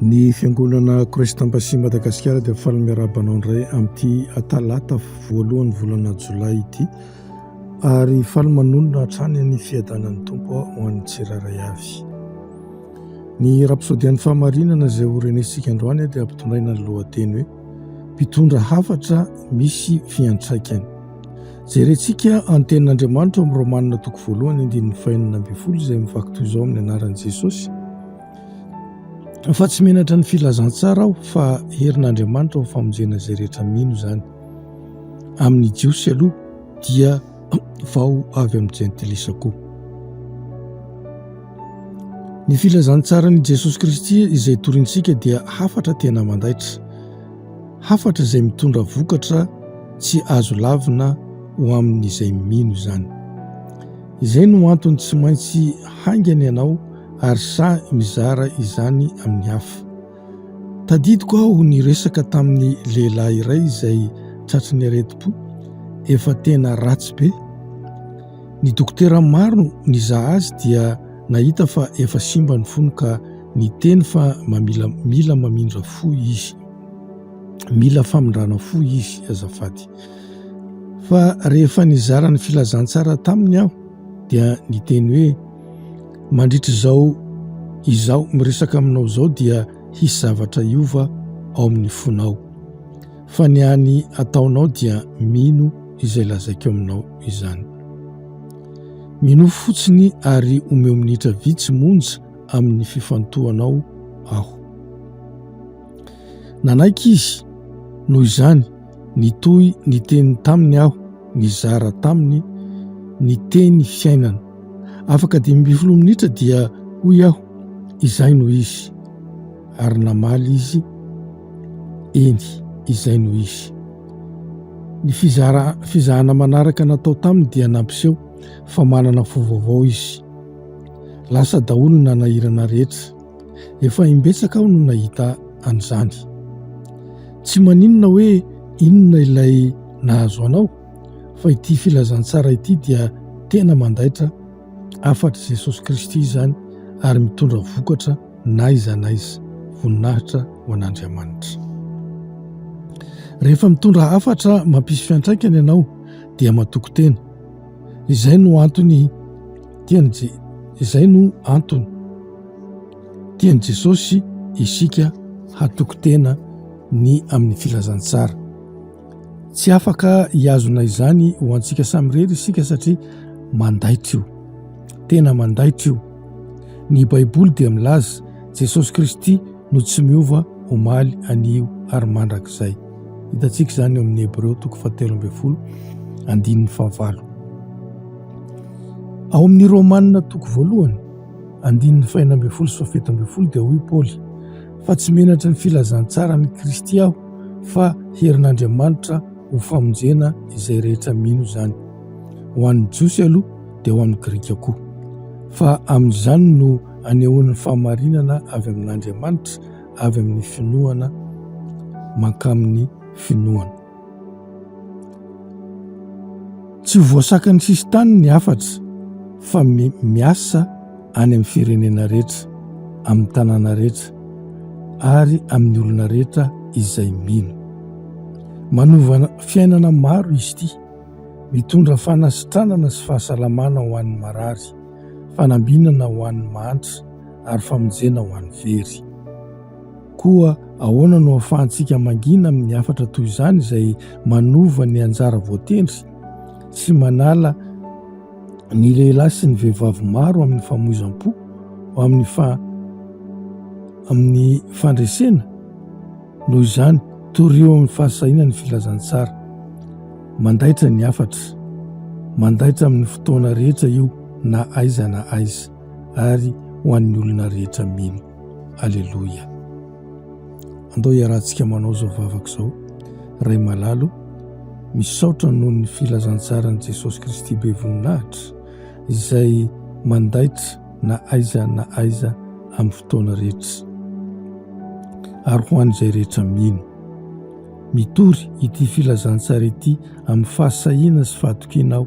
Ny Fiangonana Christ Embassy Madagasikara dia faly miarahaba anao indray amin'ity talata voalohan'ny volana jolay ity ary faly manonona hatrany ny fiadanan'ny Tompo ho an'ny tsirairay avy. Ny Rapsodian'ny Fahamarinana izay ho renesintsika androany dia ampitondraina ny lohateny hoe Mpitondra hafatra misy fiantraikany. Jerentsika ny tenin'Andriamanitra ao amin'ny Romanina toko voalohany andininy fahenina ambin'ny folo izay mivaky toy izao amin'ny anaran'i Jesosy. Fa tsy menatra ny filazantsara aho fa herin'Andriamanitra ho famonjena izay rehetra mino izany. Amin'ny Jiosy aloha dia vao avy amin'ny Jentilisa koa. Ny filazantsaran'i Jesosy Kristy izay torintsika dia hafatra tena mandaitra. Hafatra izay mitondra vokatra tsy azo lavina ho amin'izay mino izany. Izay no antony tsy maintsy haingana ianao ary sahy mizara izany amin'ny hafa. Tadidiko aho niresaka tamin'ny lehilahy iray izay tratry ny aretim-po efa tena ratsy be. Ny dokotera maro nizaha azy dia nahita fa efa simba ny fony ka niteny fa mamila mila mamindra fo izy. Mila famindrana fo izy azafady. Fa rehefa nizara ny filazantsara taminy aho dia niteny hoe mandritra izao izaho miresaka aminao izao dia hisy zavatra hiova ao amin'ny fonao. Fa ny hany ataonao dia mino izay lazaiko aminao izany. Minoa fotsiny ary omeo minitra vitsy monja amin'ny fifantohanao aho. Nanaiky izy, noho izany, nitohy niteny taminy aho, nizara taminy ny teny fiainana. Afaka 15 minitra dia hoy aho, Izay no izy. Ary namaly izy, Eny, izay no izy. Ny fizara, fizahana manaraka natao taminy dia nampiseho fa manana fo vaovao izy. Lasa daholo ny nanahirana rehetra. Efa imbetsaka aho no nahita an'izany. Tsy maninona hoe inona ilay nahazo anao, fa ity filazantsara ity dia tena mandaitra, hafatr'i Jesosy Kristy izany ary mitondra vokatra n'aiza n'aiza. Voninahitra ho an'Andriamanitra. Rehefa mitondra hafatra mampisy fiantraikany ianao dia matoky tena. Izay no antony tian'i Izay no antony tian'i Jesosy isika hatoky tena ny amin'ny filazantsara. Tsy afaka hihazona izany ho antsika samirery isika satria mandaitra io. Tena mandaitra io. Ny Baiboly dia milaza Jesosy Kristy no tsy miova omaly, anio ary mandrakizay. Hitantsika izany eo amin'ny Hebreo toko fahatelo ambin'ny folo andininy fahavalo. Ao amin'ny Romanina toko voalohany andininy fahenina ambin'ny folo sy fahafito ambin'ny folo dia hoy Paoly fa tsy menatra ny filazantsaran'i Kristy aho fa herin'Andriamanitra ho famonjena izay rehetra mino izany. Ho an'ny Jiosy aloha dia ho an'ny Grika koa. Fa amin'izany no anehoan'ny fahamarinana avy amin'Andriamanitra avy amin'ny finoana mankamin'ny finoana. Tsy voasakan'ny sisintany ny hafatra fa miasa any amin'ny firenena rehetra, amin'ny tanàna rehetra ary amin'ny olona rehetra izay mino. Manova fiainana maro izy ity, mitondra fanasitranana sy fahasalamana ho an'ny marary, fanambinana ho an'ny mahantra ary famonjena ho an'ny very. Koa ahoana no ahafahantsika mangina amin'ny hafatra toy izany izay manova ny anjara voatendry sy manala ny lehilahy sy ny vehivavy maro amin'ny famoizam-po ho amin'ny fa amin'ny fandresena? Noho izany, torio amin'ny fahasahiana ny filazantsara. Mandaitra ny hafatra. Mandaitra amin'ny fotoana rehetra io na aiza na aiza ary ho an'ny olona rehetra mino. Aleloia. Andao hiarahantsika manao izao vavaka izao. Ray malalo, misaotra noho ny filazantsaran'i Jesosy Kristy be voninahitra izay mandaitra na aiza na aiza amin'ny fotoana rehetra ary ho an'izay rehetra mino. Mitory ity filazantsara ity amin'ny fahasahiana sy fahatokiana aho.